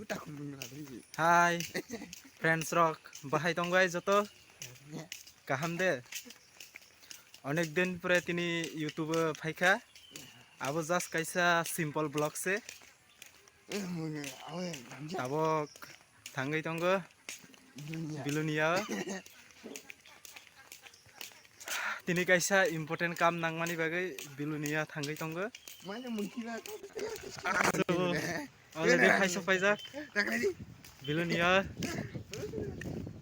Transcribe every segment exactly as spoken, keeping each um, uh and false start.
Hi, friends rok, bahai tongbai joto? Kaham de? Onek din pore tini YouTube o phaikha. Abo just kaisa simple vlog se. Tabok thangwi tongo Bilonia. Tini kaisa important kam nangmani bagwi Bilonia thangwi tongo. So, already phaisa phaijak. Bilonia.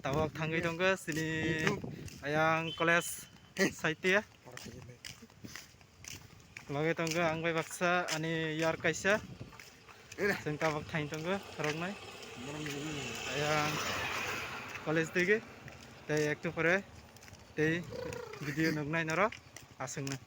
Tabok thangwi tongo sini ayang college side. Loge tongo ang bai baksa ani yar kaisa. Chwng tabok thain tongo khoroknai. Ayang college digi. Tei ektu pore tei video nuknai norok aswkno.